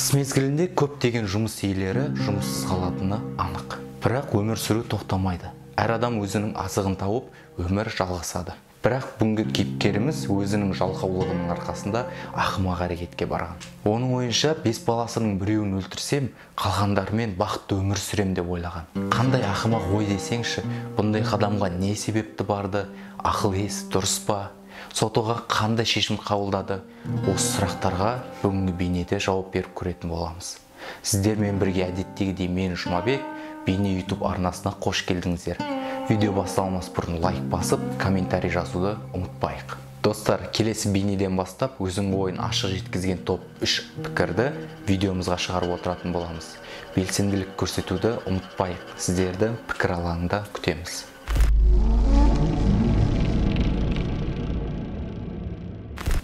Қыс мезгілінде көптеген жұмыс иелері жұмыссыз қалатыны анық. Бірақ өмір сүру тоқтамайды. Әр адам өзінің азығын тауып, өмір жалғасады. Бірақ бүгінгі кейіпкеріміз өзінің жалқаулығының арқасында ақымақ әрекетке барған. Оның ойынша 5 баласының біреуін өлтірсем, қалғандарымен бақытты өмір сүрем деп ойлаған. Қандай ақымақ ой десеңші, бұндай қадамға не себепті барды, ақыл есі дұрыс па? Сот оған қандай шешім қабылдады? Осы сұрақтарға бүгінгі бейнеде жауап беріп көретін боламыз. Сіздермен бірге әдеттегідей мен Жұмабек, бейне YouTube арнасына қош келдіңіздер. Видео басталмас бұрын лайк басып, комментарий жазуды ұмытпайық. Достар, келесі бейнеден бастап өзің ойын ашық жеткізген топ 3 пікірді видеомызға шығарып отыратын боламыз. Белсенділік көрсетуді ұмытпайық. Сіздерді пікір алаңында күтеміз.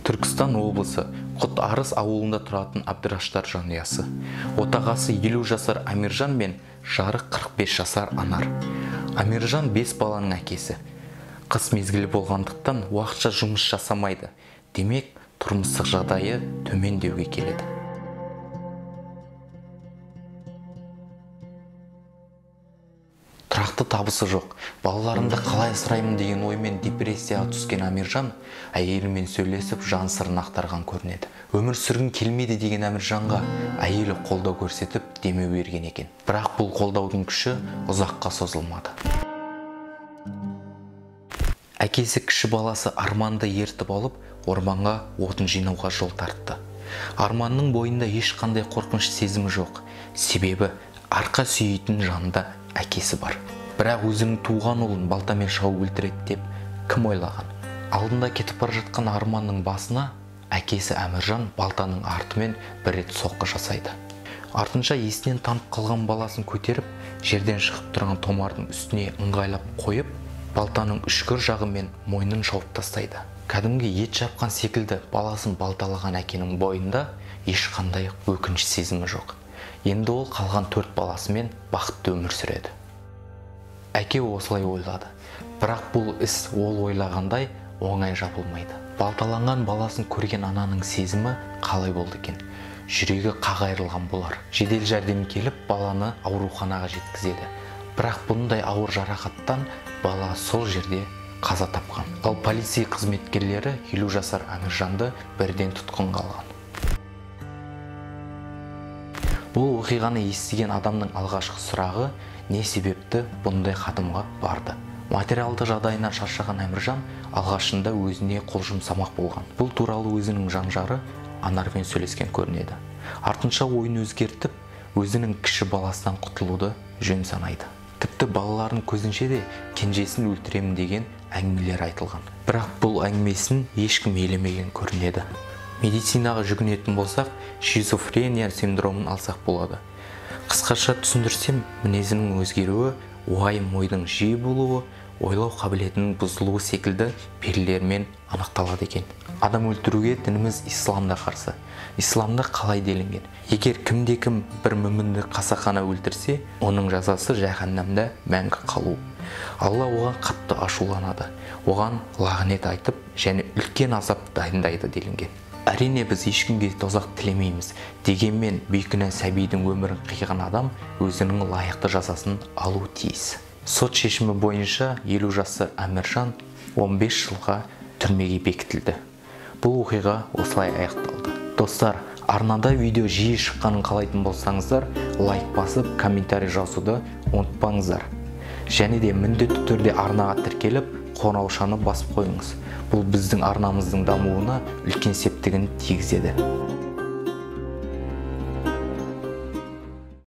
Түркістан облысы Құт Арыс ауылында тұратын Абдыраштар жанұясы. Отағасы 50 жасар Амиржан мен жары 45 жасар Анар. Амиржан 5 баланың әкесі. Қыс мезгілі болғандықтан уақытша жұмыс жасамайды. Демек, тұрмыстық жағдайы төмен деуге келеді. Тұрақты табысы жоқ. Балаларымды қалай асыраймын деген оймен депрессияға түскен Амиржан әйелімен сөйлесіп жан сырын ақтарған көрінеді. Өмір сүргім келмейді деген Амиржанға әйелі қолдау көрсетіп демеу берген екен. Бірақ бұл қолдаудың күші ұзаққа созылмады. Әкесі кіші баласы Арманды ертіп алып, орманға отын жинауға жол тартты. Арманның бойында ешқандай қорқыныш сезімі жоқ. Себебі арқа сүйейтін жанында әкесі бар. Бірақ өзінің туған ұлын балтамен шауып өлтіреді деп кім ойлаған? Алдында кетіп бара жатқан Арманның басына әкесі Әміржан балтаның артымен бір рет соққы жасайды. Артынша есінен танып қалған баласын көтеріп, жерден шығып тұрған томардың үстіне ыңғайлап қойып, балтаның үшкір жағымен мойнын шауып тастайды. Кәдімгі ет жапқан секілді баласын балталаған әкенің бойында ешқандай өкініш сезімі жоқ. Енді ол қалған 4 баласымен бақытты өмір сүреді. Әке осылай ойлады. Бірақ бұл іс ол ойлағандай оңай жабылмайды. Балталанған баласын көрген ананың сезімі қалай болды екен? Жүрегі қақ айырылған болар. Жедел жәрдем келіп баланы ауруханаға жеткізеді. Бірақ бұндай ауыр жарақаттан бала сол жерде қаза тапқан. Ал полиция қызметкерлері 50 жасар Амиржанды бірден тұтқынға алған. Бұл оқиғаны естіген адамның алғашқы сұрағы не себепті бұндай қадамға барды? Материалды жағдайынан шаршаған Әміржан алғашында өзіне қол жұмсамақ болған. Бұл туралы өзінің жан-жары Анармен сөйлескен көрінеді. Артынша ойын өзгертіп, өзінің кіші баласынан құтылуды жөн санайды. Тіпті балалардың көзінше де кенжесін өлтіремін деген әңгімелер айтылған. Бірақ бұл әңгімесін ешкім елемеген көрінеді. Медицинаға жүгінетін болсақ, шизофрения синдромын алсақ болады. Қысқаша түсіндірсем, мінезінің өзгеруі, уайым ойдың жиі болуы, ойлау қабілетінің бұзылуы секілді белгілермен анықталады екен. Адам өлтіруге дініміз исламда қарсы. Исламда қалай делінген? Егер кімде-кім бір мүмінді қасақана өлтірсе, оның жазасы жаһаннамда мәңгі қалу. Алла оған қатты ашуланады, оған лағнет айтып және үлкен азап дайындайды делінген. Әрине біз ешкімге тозақ тілемейміз. Дегенмен бейкүнә сәбидің өмірін қиған адам өзінің лайықты жазасын алу тиіс. Сот шешімі бойынша 50 жасар Әміржан 15 жылға түрмеге бекітілді. Бұл оқиға осылай аяқталды. Достар, арнада видео жиі шыққанын қалайтын болсаңыздар, лайк басып, комментарий жазуды ұмытпаңыздар. Және де міндетті түрде арнаға тіркеліп, қоңыраушаны басып қойыңыз. Бұл біздің арнамыздың дамуына үлкен септігін тигізеді.